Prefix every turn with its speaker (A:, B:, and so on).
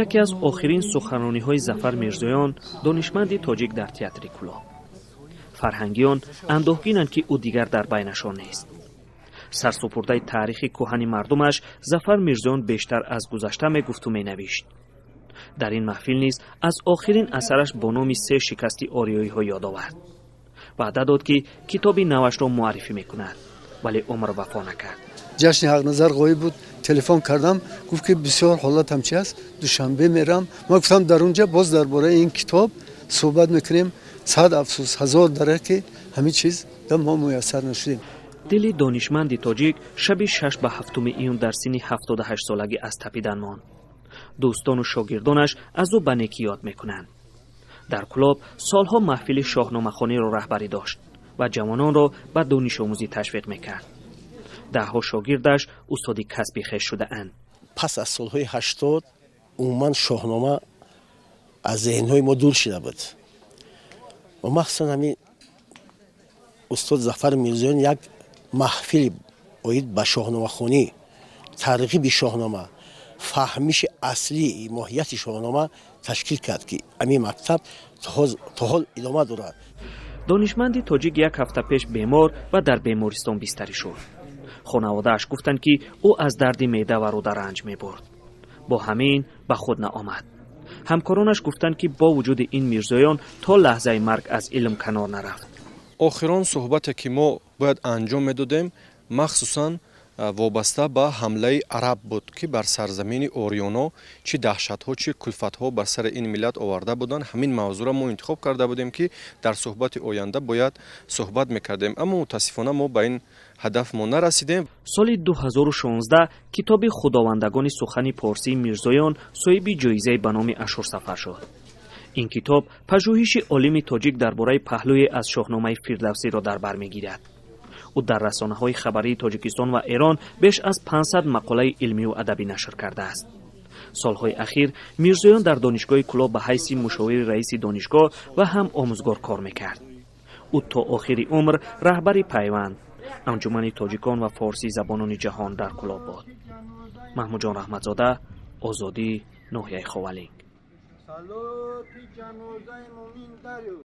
A: Яке аз охирин суханрониҳои Зафар Мирзоён, донишманди тоҷик, дар театри Кӯлоб. Фарҳангиён андӯҳгинанд, ки ӯ дигар дар байнашон нест. Сарсупурдаи таърихи кӯҳани мардумаш, Зафар Мирзоён бештар аз гузашта мегуфту менавишт. Дар ин маҳфил низ аз охирин асараш бо номи «Се шикасти ориёиҳо» ёд овард. Ваъда дод, ки китоби навашро муаррифӣ мекунад, вале умр вафо накард.
B: Ҷашни Ҳақназар ғоиб буд. Телефон кардам, гуфт, ки бисёр ҳолатам чи аст, Душанбе мерам. Ман гуфтам, дар унҷа боз дар бораи ин китоб суҳбат мекунем. Сад афсӯс, ҳазор дара, ки ҳамин чиз да мо муяссар нашудем.
A: Дили донишманди тоҷик шаби 6 ба 7 июн дар синни 78 солагӣ аз тапидан монд. Дӯстону шогирдонаш аз ӯ ба некӣ ёд мекунанд. Дар Кӯлоб солҳо маҳфили шоҳномахониро раҳбарӣ дошт ва ҷавононро ба донишомӯзӣ ташвиқ мекард. Даҳҳо шогирдаш устоди касби хеш шудаанд.
C: Пас аз солҳои 80 умуман Шоҳнома аз зеҳнҳои мо дур шуда буд ва махсусан ҳамин устод Зафар Мирзоён як маҳфили оид ба шоҳномахонӣ, тарғиби Шоҳнома, фаҳмиши аслии моҳияти Шоҳнома ташкил кард, ки ҳамин мактаб то ҳол идома дорад.
A: Донишманди тоҷик як ҳафта пеш бемор ва дар бемористон бистарӣ шуд. Хонаводааш гуфтанд, ки ӯ аз дарди меъда ва рӯда ранҷ мебурд. Бо ҳамин ба худ наомад. Ҳамкоронаш гуфтанд, ки бо вуҷуди ин Мирзоён то лаҳзаи марг аз илм канор нарафт.
D: Охирон суҳбате, ки мо бояд анҷом медодем, махсусан вобаста ба ҳамлаи араб буд, ки бар сарзамини ориёно чӣ даҳшатҳо, чӣ кулфатҳо бар сари ин миллат оварда буданд. Ҳамин мавзӯъро мо интихоб карда будем, ки дар суҳбати оянда бояд суҳбат мекардем, аммо мутаассифона мо ба ин ҳадаф мо нарасидем.
A: Соли 2016 китоби «Худовандагони сухани порсии» Мирзоён соҳиби ҷоизаи ба номи Ашурсафар шуд. Ин китоб пажӯҳиши олими тоҷик дар бораи паҳлӯе аз Шоҳномаи Фирдавсиро дар бар мегирад. Ӯ дар расонаҳои хабарии Тоҷикистон ва Эрон беш аз 500 мақолаи илмию адабӣ нашр кардааст. Солҳои ахир Мирзоён дар Донишгоҳи Кӯлоб ба ҳайси мушовири раиси донишгоҳ ва ҳам омӯзгор кор мекард. Ӯ то охири умр раҳбари «Пайванд», анҷумани тоҷикон ва форсӣ забонони ҷаҳон дар Кӯлоб буд. Маҳмудҷон Раҳматзода, Озодӣ, ноҳияи Ховалинг.
E: Салоти ҷанозаи мумин дарё.